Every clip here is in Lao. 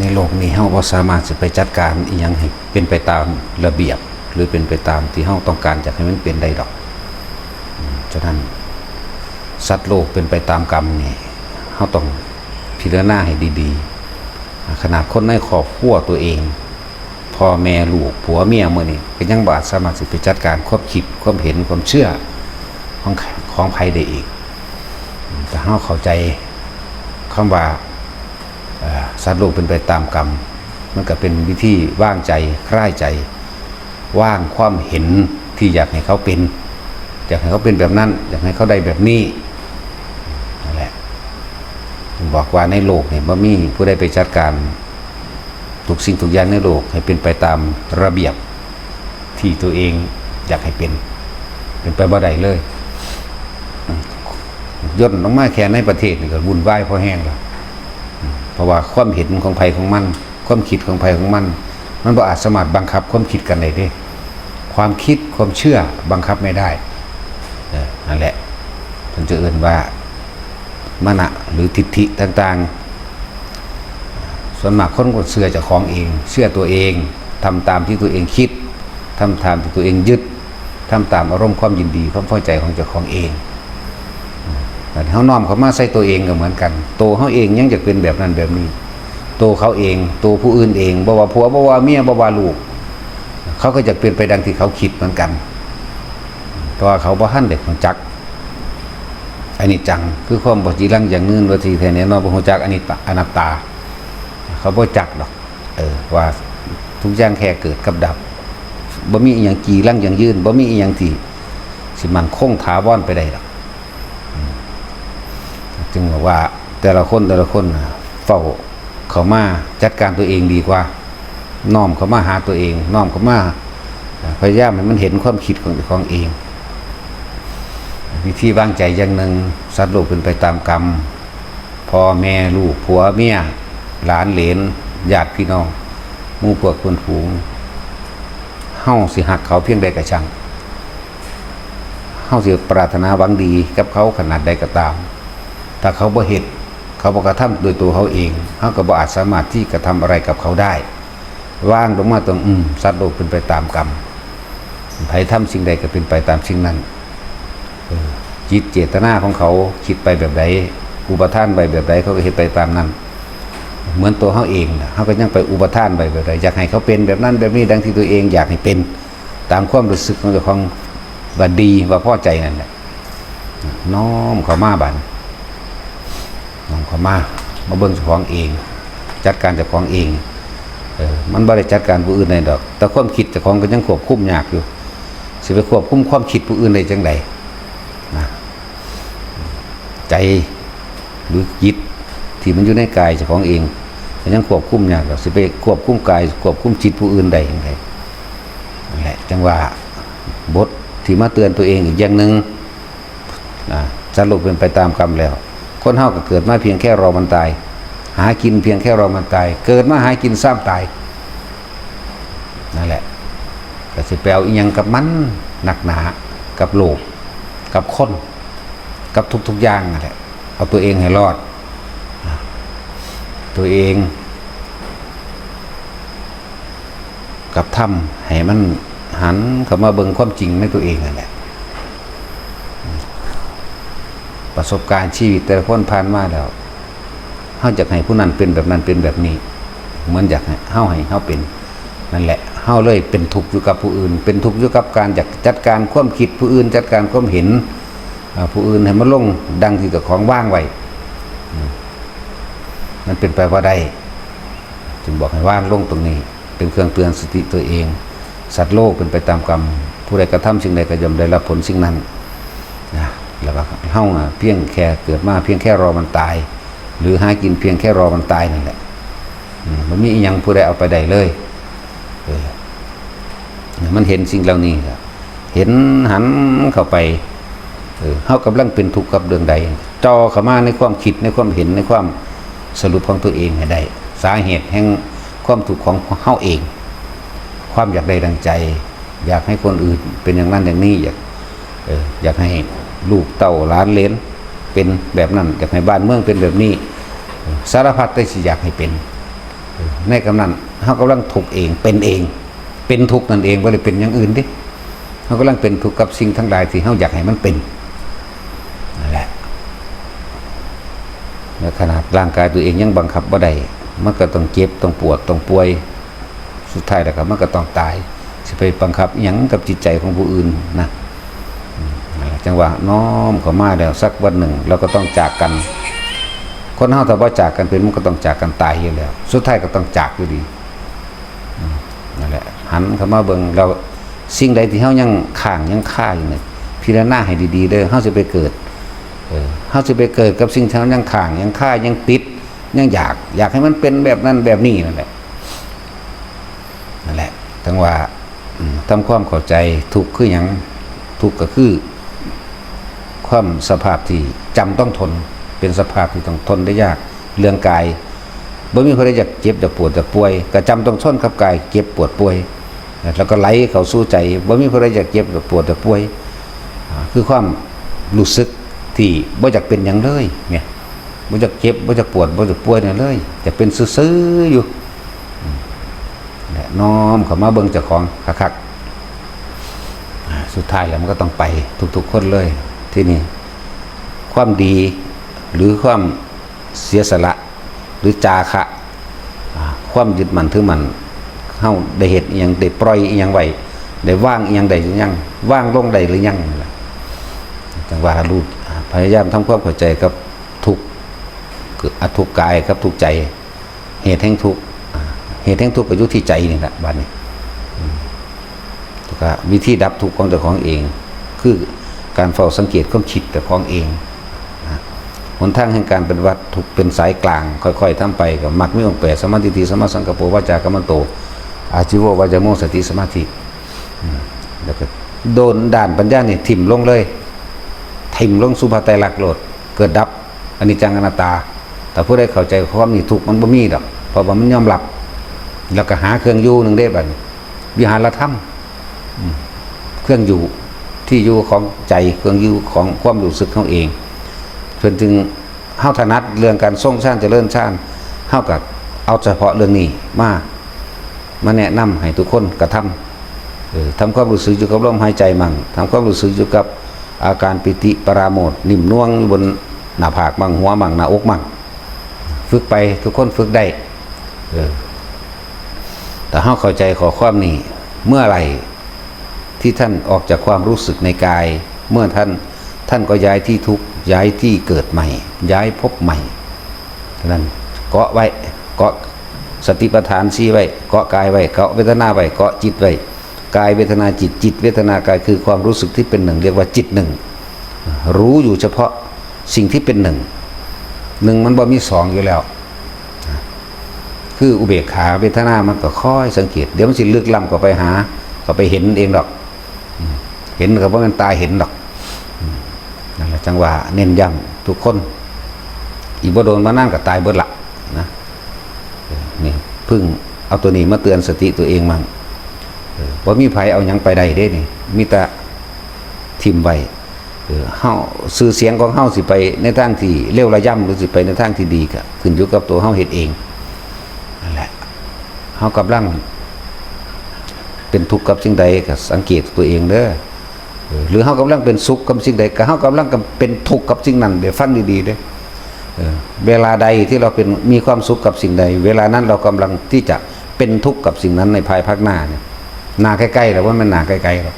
ໃນໂລກນີ້ເຮົາບໍ່ສາມາດຊິໄປຈັດການອີ່ຫຍັງໃຫ້ເປັນໄປຕາມລະບຽບ ຫຼື ເປັນໄປຕາມທີ່ເຮົາຕ້ອງການຢາກໃຫ້ມັນເປັນໄດ້ດອກ. ອາ ສະນັ້ນ ສັດໂລກເປັນໄປຕາມກຳນີ້ ເຮົາຕ້ອງພິຈາລະນາໃຫ້ດີໆ. ອາ ຂະໜາດຄົນໃນຄອບຄົວຕົວເອງ ພໍ່ແມ່ລູກຜົວເມຍມື້ນີ້ ກໍຍັງບໍ່ອາດສາມາດຊິໄປຈັດການຄວາມຄິດ ຄວາມເຫັນ ຄວາມເຊື່ອຂອງ ຂອງໃຜໄດ້ອີກ. ຖ້າເຮົາເຂົ້າໃຈຄຳວ່າ ເອີ ສັດໂລກເປັນໄປຕາມກຳ ມັນກໍເປັນວິທີວາງໃຈ ຄລາຍໃຈ ວາງຄວາມເຫັນທີ່ຢາກໃຫ້ເຂົາເປັນ ຢາກໃຫ້ເຂົາເປັນແບບນັ້ນ ຢາກໃຫ້ເຂົາໄດ້ແບບນີ້ ນັ້ນແຫຼະ. ເພິ່ນບອກວ່າໃນໂລກນີ້ບໍ່ມີຜູ້ໃດໄປຈັດການທຸກສິ່ງທຸກຢ່າງໃນໂລກໃຫ້ເປັນໄປຕາມລະບຽບທີ່ຕົວເອງຢາກໃຫ້ເປັນ ເປັນໄປບໍ່ໄດ້ເລີຍ. ຢ່ນລົງມາແຄ່ໃນປະເທດນີ້ກໍວຸ່ນວາຍພໍແຮງແລ້ວ ເພາະວ່າຄວາມເຫັນຂອງໃຜຂອງມັນ ຄວາມຄິດຂອງໃຜຂອງມັນ ມັນບໍ່ອາດສາມາດບັງຄັບຄວາມຄິດກັນໄດ້ເດ້. ຄວາມຄິດ ຄວາມເຊື່ອບັງຄັບໄມ່ໄດ້. ເອີ ນັ້ນແຫຼະ ເພິ່ນຈະເອີ້ນວ່າມານະ ຫຼື ທິດຖິຕ່າງໆ. ສ່ວນມາກຄົນກໍເຊື່ອເຈົ້າຂອງເອງ ເຊື່ອຕົວເອງ ທຳຕາມທີ່ຕົວເອງຄິດ ທຳຕາມທີ່ຕົວເອງຍຶດ ທຳຕາມອາລົມຄວາມຍິນດີ ຄວາມພໍໃຈຂອງເຈົ້າຂອງເອງ. ບັດເຮົານ້ອມເຂົ້າມາໃສ່ຕົວເອງກໍເໝືອນກັນ ໂຕເຮົາເອງຍັງຢາກເປັນແບບນັ້ນແບບນີ້ ໂຕເຂົາເອງ ໂຕຜູ້ອື່ນເອງ ບໍ່ວ່າຜົວ ບໍ່ວ່າເມຍ ບໍ່ວ່າລູກ ເຂົາກໍຢາກເປັນໄປດັ່ງທີ່ເຂົາຄິດເໝືອນກັນ ແຕ່ວ່າເຂົາບໍ່ທັນໄດ້ຮູ້ຈັກອະນິດຈັງ ຄືຄວາມບໍ່ຈີລັງຢັ້ງຢືນ ວ່າທີ່ແທ້ແນ່ນອນ ບໍ່ຮູ້ຈັກອະນິດຕາ ອະນັດຕາ ເຂົາບໍ່ຈັກດອກ ເອີ ວ່າທຸກຢ່າງແຄ່ເກີດກັບດັບ ບໍ່ມີອີ່ຫຍັງຈີລັງຢັ້ງຢືນ ບໍ່ມີອີ່ຫຍັງທີ່ຊິໝັ້ນຄົງຖາວອນໄປໄດ້ດອກ. ອືມ ຈຶ່ງບອກວ່າແຕ່ລະຄົນ ແຕ່ລະຄົນນະ ເຝົ້າເຂົ້າມາຈັດການຕົວເອງດີກວ່າ ນ້ອມເຂົ້າມາຫາຕົວເອງ ນ້ອມເຂົ້າມາ ພະຍາຍາມໃຫ້ມັນເຫັນຄວາມຄິດຂອງເຈົ້າຂອງເອງ. ວິທີວາງໃຈຢ່າງໜຶ່ງ ສັດໂລກເປັນໄປຕາມກຳ ພໍ່ແມ່ ລູກ ຜົວເມຍ ຫຼານເຫຼນ ຍາດພີ່ນ້ອງ ໝູ່ພວກເພື່ອນຝູງ ເຮົາຊິຮັກເຂົາພຽງໃດກໍຊ່າງ ເຮົາຊິປາດຖະໜາຫວັງດີກັບເຂົາຂະໜາດໃດກໍຕາມ ຖ້າເຂົາບໍ່ເຮັດ ເຂົາບໍ່ກະທຳດ້ວຍຕົວເຂົາເອງ ເຮົາກໍບໍ່ອາດສາມາດທີ່ກະທຳອະໄລກັບເຂົາໄດ້. ວາງລົງມາຕົງ ອືມ ສັດໂລກເປັນໄປຕາມກຳ ໃຜທຳສິ່ງໃດກໍເປັນໄປຕາມສິ່ງນັ້ນ. ເອີ ຈິດເຈດຕະນາຂອງເຂົາຄິດໄປແບບໃດ ອຸປະທານໄວ້ແບບໃດ ເຂົາກໍເຮັດໄປຕາມນັ້ນ. ເໝືອນຕົວເຮົາເອງນະ ເຮົາກໍຍັງໄປອຸປະທານໄວ້ແບບໃດ ຢາກໃຫ້ເຂົາເປັນແບບນັ້ນແບບນີ້ ດັ່ງທີ່ຕົວເອງຢາກໃຫ້ເປັນ ຕາມຄວາມຮູ້ສຶກຂອງເຈົ້າຂອງວ່າດີ ວ່າພໍໃຈນັ້ນແຫຼະ. ນ້ອມເຂົ້າມາບາດນີ້ ນ້ອມເຂົ້າມາ ມາເບິ່ງເຈົ້າຂອງເອງ ຈັດການເຈົ້າຂອງເອງ. ເອີ ມັນບໍ່ໄດ້ຈັດການຜູ້ອື່ນໄດ້ດອກ ແຕ່ຄວາມຄິດເຈົ້າຂອງກໍຍັງຄວບຄຸມຍາກຢູ່ ຊິໄປຄວບຄຸມຄວາມຄິດຜູ້ອື່ນໄດ້ຈັ່ງໃດນະ? ໃຈ ຫຼື ຈິດທີ່ມັນຢູ່ໃນກາຍເຈົ້າຂອງເອງ ກໍຍັງຄວບຄຸມຍາກ ກໍຊິໄປຄວບຄຸມກາຍ ຄວບຄຸມຈິດຜູ້ອື່ນໄດ້ຈັ່ງໃດ? ນັ້ນແຫຼະ ຈັ່ງວ່າບົດທີ່ມາເຕືອນຕົວເອງອີກຢ່າງໜຶ່ງນະ ສັດໂລກເປັນໄປຕາມກຳແລ້ວ ຄົນເຮົາກໍເກີດມາພຽງແຄ່ລໍມັນຕາຍ ຫາກິນພຽງແຄ່ລໍມັນຕາຍ ເກີດມາຫາກິນຊາມຕາຍ. ນັ້ນແຫຼະ ກໍຊິໄປເອົາອີ່ຫຍັງກັບມັນໜັກໜາ ກັບໂລກ ກັບຄົນ ກັບທຸກໆຢ່າງນັ້ນແຫຼະ. ເອົາຕົວເອງໃຫ້ລອດ ຕົວເອງກັບທຳໃຫ້ມັນຫັນເຂົ້າມາເບິ່ງຄວາມຈິງໃນຕົວເອງນັ້ນແຫຼະ. ປະສົບການຊີວິດແຕ່ລະຄົນຜ່ານມາແລ້ວ ເຮົາຢາກໃຫ້ຜູ້ນັ້ນເປັນແບບນັ້ນເປັນແບບນີ້ ເໝືອນຢາກໃຫ້ເຮົາ ໃຫ້ເຮົາເປັນ. ນັ້ນແຫຼະ ເຮົາເລີຍເປັນທຸກຢູ່ກັບຜູ້ອື່ນ ເປັນທຸກຢູ່ກັບການຢາກຈັດການຄວາມຄິດຜູ້ອື່ນ ຈັດການຄວາມເຫັນ ອາ ຜູ້ອື່ນໃຫ້ມັນລົງດັ່ງທີ່ເຈົ້າຂອງວາງໄວ້. ອືມ ມັນເປັນໄປບໍ່ໄດ້ ຈຶ່ງບອກໃຫ້ວາງລົງຕົງນີ້ ເປັນເຄື່ອງເຕືອນສະຕິຕົວເອງ. ສັດໂລກເປັນໄປຕາມກຳ ຜູ້ໃດກະທຳສິ່ງໃດກໍຍ່ອມໄດ້ຮັບຜົນສິ່ງນັ້ນນະ. ແລ້ວກໍເຮົານະ ພຽງແຄ່ເກີດມາ ພຽງແຄ່ລໍມັນຕາຍ ຫຼື ຫາກິນພຽງແຄ່ລໍມັນຕາຍນັ້ນແຫຼະ. ອືມ ບໍ່ມີອີ່ຫຍັງຜູ້ໃດເອົາໄປໄດ້ເລີຍ. ເອີ ໃຫ້ມັນເຫັນສິ່ງເຫຼົ່ານີ້ ເຫັນຫັນເຂົ້າໄປ ເອີ ເຮົາກຳລັງເປັນທຸກກັບເລື່ອງໃດ ເຈາະເຂົ້າມາໃນຄວາມຄິດ ໃນຄວາມເຫັນ ໃນຄວາມສະຫຼຸບຂອງຕົວເອງໃຫ້ໄດ້ ສາເຫດແຫ່ງຄວາມທຸກຂອງເຮົາເອງ ຄວາມຢາກໄດ້ດັ່ງໃຈ ຢາກໃຫ້ຄົນອື່ນເປັນຢ່າງນັ້ນຢ່າງນີ້ ຢາກ ເອີ ຢາກໃຫ້ລູກເຕົ້າຫຼານເຫຼນເປັນແບບນັ້ນ ຢາກໃຫ້ບ້ານເມືອງເປັນແບບນີ້ ເອີ ສາລະພັດແຕ່ຊິຢາກໃຫ້ເປັນ. ໃນກຳນັ້ນເຮົາກຳລັງທຸກເອງ ເປັນເອງ ເປັນທຸກນັ້ນເອງ ບໍ່ໄດ້ເປັນຢ່າງອື່ນເດ້. ເຮົາກຳລັງເປັນທຸກກັບສິ່ງທັງຫຼາຍທີ່ເຮົາຢາກໃຫ້ມັນເປັນ ນັ້ນແຫຼະ. ໃນຂະໜາດຮ່າງກາຍຕົວເອງຍັງບັງຄັບບໍ່ໄດ້ ມັນກໍຕ້ອງເຈັບ ຕ້ອງປວດ ຕ້ອງປ່ວຍ ສຸດທ້າຍແລ້ວກໍມັນກໍຕ້ອງຕາຍ. ຊິໄປບັງຄັບອີ່ຫຍັງກັບຈິດໃຈຂອງຜູ້ອື່ນນະ? ອືມ ນັ້ນແຫຼະ ຈັ່ງວ່ານ້ອມເຂົ້າມາແລ້ວ ສັກວັນໜຶ່ງເຮົາກໍຕ້ອງຈາກກັນ. ຄົນເຮົາຖ້າບໍ່ຈາກກັນເປັນ ມັນກໍຕ້ອງຈາກກັນຕາຍຢູ່ແລ້ວ ສຸດທ້າຍກໍຕ້ອງຈາກຢູ່ດີ. ອືມ ນັ້ນແຫຼະ ຫັນເຂົ້າມາເບິ່ງ ແລ້ວສິ່ງໃດທີ່ເຮົາຍັງຄ້າງຍັງຄາຢູ່ນີ້ ພິຈາລະນາໃຫ້ດີໆເດີ. ເຮົາຊິໄປເກີດ ເອີ ເຮົາຊິໄປເກີດກັບສິ່ງທີ່ເຮົາຍັງຄ້າງຍັງຄາ ຍັງຕິດ ຍັງຢາກ ຢາກໃຫ້ມັນເປັນແບບນັ້ນແບບນີ້ນັ້ນແຫຼະ. ນັ້ນແຫຼະ ຈັ່ງວ່າ ອືມ ທຳຄວາມເຂົ້າໃຈ ທຸກຄືຫຍັງ? ທຸກກໍຄືຄວາມສະພາບທີ່ຈຳຕ້ອງທົນ ເປັນສະພາບທີ່ຕ້ອງທົນໄດ້ຍາກ. ເລື່ອງກາຍ ບໍ່ມີຜູ້ໃດຢາກເຈັບ ຢາກປວດ ຢາກປ່ວຍ ກໍຈຳຕ້ອງທົນກັບກາຍເຈັບ ປວດ ປ່ວຍ ແລ້ວກໍໄຫຼເຂົ້າສູ່ໃຈ. ບໍ່ມີຜູ້ໃດຢາກເຈັບ ຢາກປວດ ຢາກປ່ວຍ ອາ ຄືຄວາມຮູ້ສຶກທີ່ບໍ່ຢາກເປັນຫຍັງເລີຍ ແມ່ນ ບໍ່ຢາກເຈັບ ບໍ່ຢາກປວດ ບໍ່ຢາກປ່ວຍນັ້ນເລີຍ ຢາກເປັນຊື່ໆຢູ່. ອືມ ແລະນ້ອມເຂົ້າມາເບິ່ງເຈົ້າຂອງຄັກໆ ອາ ສຸດທ້າຍແລ້ວມັນກໍຕ້ອງໄປທຸກໆຄົນເລີຍ. ທີນີ້ຄວາມດີ ຫຼື ຄວາມເສຍສະຫຼະ ຫຼື ຈາຄະ ອາ ຄວາມຍຶດໝັ້ນຖືໝັ້ນ ເຮົາໄດ້ເຮັດອີ່ຫຍັງ ໄດ້ປ່ອຍອີ່ຫຍັງໄວ້ ໄດ້ວາງອີ່ຫຍັງໄດ້ຫຼືຍັງ ວາງລົງໄດ້ຫຼືຍັງ ນັ້ນແຫຼະ. ຈັ່ງວ່າຮູ້ ອາ ພະຍາຍາມທຳຄວາມເຂົ້າໃຈກັບທຸກ ຄື ອາ ທຸກກາຍກັບທຸກໃຈ. ເຫດແຫ່ງທຸກ ອາ ເຫດແຫ່ງທຸກກໍຢູ່ທີ່ໃຈນີ້ແຫຼະ ບາດນີ້ ອືມ ແລ້ວກໍວິທີດັບທຸກຂອງເຈົ້າຂອງເອງ ຄືການເຝົ້າສັງເກດຄວາມຄິດເຈົ້າຂອງເອງນະ. ຫົນທາງແຫ່ງການປະຕິບັດທຸກເປັນສາຍກາງ ຄ່ອຍໆທຳໄປ ກໍມັກມີອົງແປດ ສຳມາທິດຖິ ສຳມາສັງກັບໂປ ວາຈາກຳມັນໂຕ ອາຊີໂວ ວາຈາໂມ ສະຕິ ສະມາທິ ອືມ ແລ້ວກໍໂດນດ້ານປັນຍານີ້ຖິ້ມລົງເລີຍ ຖິ້ມລົງສູ່ພະໄຕລັກໂລດ ເກີດດັບ ອະນິດຈັງອະນັດຕາ. ຖ້າຜູ້ໃດເຂົ້າໃຈຄວາມນີ້ ທຸກມັນບໍ່ມີດອກ ເພາະວ່າມັນຍອມຮັບ ແລ້ວກໍຫາເຄື່ອງຢູ່ໜຶ່ງເດ້ ບັດນີ້ ວິຫາລະທຳ ອືມ ເຄື່ອງຢູ່ ທີ່ຢູ່ຂອງໃຈ ເຄື່ອງຢູ່ຂອງຄວາມຮູ້ສຶກເຮົາເອງ. ເພິ່ນຈຶ່ງ ເຮົາຖະໜັດເລື່ອງການຊົງຊານ ຈະເລີນຊານ ເຮົາກໍເອົາສະເພາະເລື່ອງນີ້ມາ ມາແນະນຳໃຫ້ທຸກຄົນກະທຳ ເອີ ທຳຄວາມຮູ້ສຶກຢູ່ກັບລົມຫາຍໃຈໝັ່ງ ທຳຄວາມຮູ້ສຶກຢູ່ກັບອາການປີຕິປະລາໂມດ ນິ້ມນວງຢູ່ບົນໜ້າຜາກໝັ່ງ ຫົວໝັ່ງ ໜ້າອົກໝັ່ງ. ຝຶກໄປ ທຸກຄົນຝຶກໄດ້ ເອີ ຖ້າເຮົາເຂົ້າໃຈຂໍ້ຄວາມນີ້ ເມື່ອໃດທີ່ທ່ານອອກຈາກຄວາມຮູ້ສຶກໃນກາຍ ເມື່ອທ່ານ ທ່ານກໍຍ້າຍທີ່ທຸກ ຍ້າຍທີ່ເກີດໃໝ່ ຍ້າຍພົບໃໝ່. ເທົ່ານັ້ນ ເກາະໄວ້ ເກາະສະຕິປັດຖານສີ່ໄວ້ ເກາະກາຍໄວ້ ເກາະເວທະນາໄວ້ ເກາະຈິດໄວ້. ກາຍເວທະນາຈິດ ຈິດເວທະນາກາຍ ຄືຄວາມຮູ້ສຶກທີ່ເປັນໜຶ່ງ ຮຽກວ່າຈິດໜຶ່ງ ຮູ້ຢູ່ສະເພາະສິ່ງທີ່ເປັນໜຶ່ງ ໜຶ່ງມັນບໍ່ມີສອງຢູ່ແລ້ວ. ຄືອຸເບກຂາເວທະນາ ມັນກໍຄອຍສັງເກດ ດຽວມັນຊິລຶກລ້ຳເຂົ້າໄປຫາ ເຂົ້າໄປເຫັນເອງດອກ. ອືມ ເຫັນກໍບໍ່ແມ່ນຕາເຫັນດອກ. ອືມ ນັ້ນແຫຼະ ຈັ່ງວ່າເນັ້ນຢ້ຳທຸກຄົນ ອີກບໍ່ດົນບໍ່ນານກໍຕາຍເບິດລະນະ. ເອີ ນີ້ ເພິ່ງເອົາຕົວນີ້ມາເຕືອນສະຕິຕົວເອງໝັ່ງ. ເອີ ບໍ່ມີໃຜເອົາຫຍັງໄປໄດ້ເດ້ນີ້ ມີແຕ່ຖິ້ມໄວ້. ເອີ ເຮົາ ຊື່ສຽງຂອງເຮົາຊິໄປໃນທາງທີ່ເລວລະຍຳ ຫຼື ຊິໄປໃນທາງທີ່ດີ ກໍຂຶ້ນຢູ່ກັບຕົວເຮົາເຮັດເອງ. ນັ້ນແຫຼະ ເຮົາກຳລັງເປັນທຸກກັບສິ່ງໃດ ກໍສັງເກດຕົວເອງເດີ. ເອີ ຫຼືເຮົາກຳລັງເປັນສຸກກັບສິ່ງໃດ ກໍເຮົາກຳລັງເປັນທຸກກັບສິ່ງນັ້ນເດ້. ຟັງດີໆເດ້. ເອີ ເວລາໃດທີ່ເຮົາເປັນ ມີຄວາມສຸກກັບສິ່ງໃດ ເວລານັ້ນເຮົາກຳລັງທີ່ຈະເປັນທຸກກັບສິ່ງນັ້ນໃນພາຍພາກໜ້ານີ້. ໜ້າໃກ້ໆ ແລ້ວ ບໍ່ແມ່ນໜ້າໄກໆດອກ.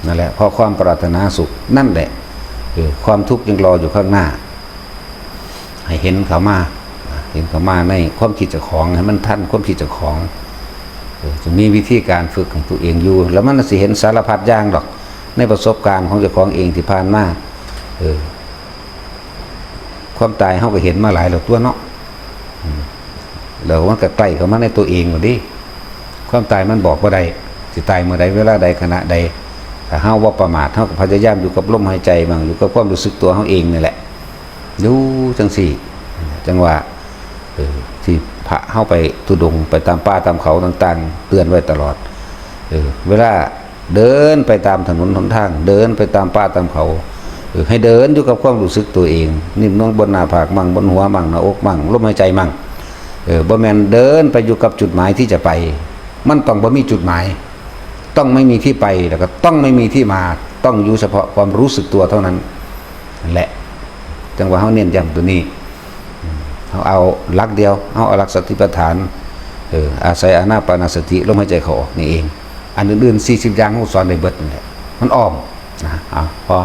ນັ້ນແຫຼະ ເພາະຄວາມປາດຖະໜາສຸກນັ້ນແຫຼະ ເອີ ຄວາມທຸກຍັງລໍຢູ່ຂ້າງໜ້າ. ໃຫ້ເຫັນເຂົ້າມາ ເຫັນເຂົ້າມາໃນຄວາມຄິດເຈົ້າຂອງ ໃຫ້ມັນທັນຄວາມຄິດເຈົ້າຂອງ. ເອີ ຈະມີວິທີການຝຶກຂອງຕົວເອງຢູ່ ແລ້ວມັນຊິເຫັນສາລະພັດຢ່າງດອກ ໃນປະສົບການຂອງເຈົ້າຂອງເອງທີ່ຜ່ານມາ. ເອີ ຄວາມຕາຍເຮົາກໍເຫັນມາຫຼາຍແລ້ວຕົວະເນາະ. ອືມ ແລ້ວມັນກໍໃກ້ເຂົ້າມາໃນຕົວເອງໂລດເດ້. ຄວາມຕາຍມັນບອກບໍ່ໄດ້ ຊິຕາຍເມື່ອໃດ ເວລາໃດ ຂະນະໃດ. ຖ້າເຮົາບໍ່ປະໝາດ ເຮົາກໍພະຍາຍາມຢູ່ກັບລົມຫາຍໃຈໝັ່ງ ຢູ່ກັບຄວາມຮູ້ສຶກຕົວເຮົາເອງນີ້ແຫຼະ ຢູ່ຈັ່ງຊີ້. ຈັ່ງວ່າ ເອີ ທີ່ພະເຮົາໄປທຸດົງ ໄປຕາມປ່າຕາມເຂົາຕ່າງໆ ເຕືອນໄວ້ຕະຫຼອດ. ເອີ ເວລາເດີນໄປຕາມຖະໜົນຫົນທາງ ເດີນໄປຕາມປ່າຕາມເຂົາ ເອີ ໃຫ້ເດີນຢູ່ກັບຄວາມຮູ້ສຶກຕົວເອງ ນິ້ມນວງບົນໜ້າຜາກໝັ່ງ ບົນຫົວໝັ່ງ ໜ້າອົກໝັ່ງ ລົມຫາຍໃຈໝັ່ງ. ເອີ ບໍ່ແມ່ນເດີນໄປຢູ່ກັບຈຸດໝາຍທີ່ຈະໄປ ມັນຕ້ອງບໍ່ມີຈຸດໝາຍ ຕ້ອງໄມ່ມີທີ່ໄປ ແລ້ວກໍຕ້ອງໄມ່ມີທີ່ມາ ຕ້ອງຢູ່ສະເພາະຄວາມຮູ້ສຶກຕົວເທົ່ານັ້ນແຫຼະ. ຈັ່ງວ່າເຮົາເນັ້ນຢ້ຳຕົວນີ້ ເຮົາເອົາຫຼັກດຽວ ເຮົາເອົາຫຼັກສະຕິປັດຖານ ເອີ ອາໄສອານາປານະສະຕິ ລົມຫາຍໃຈເຂົ້າອອກນີ້ເອງ ອັນອື່ນໆ ສີ່ສິບຢ່າງ ເຮົາສອນໄດ້ເບິດນັ້ນແຫຼະ ມັນອ້ອມນະ. ເອົາ ພໍ.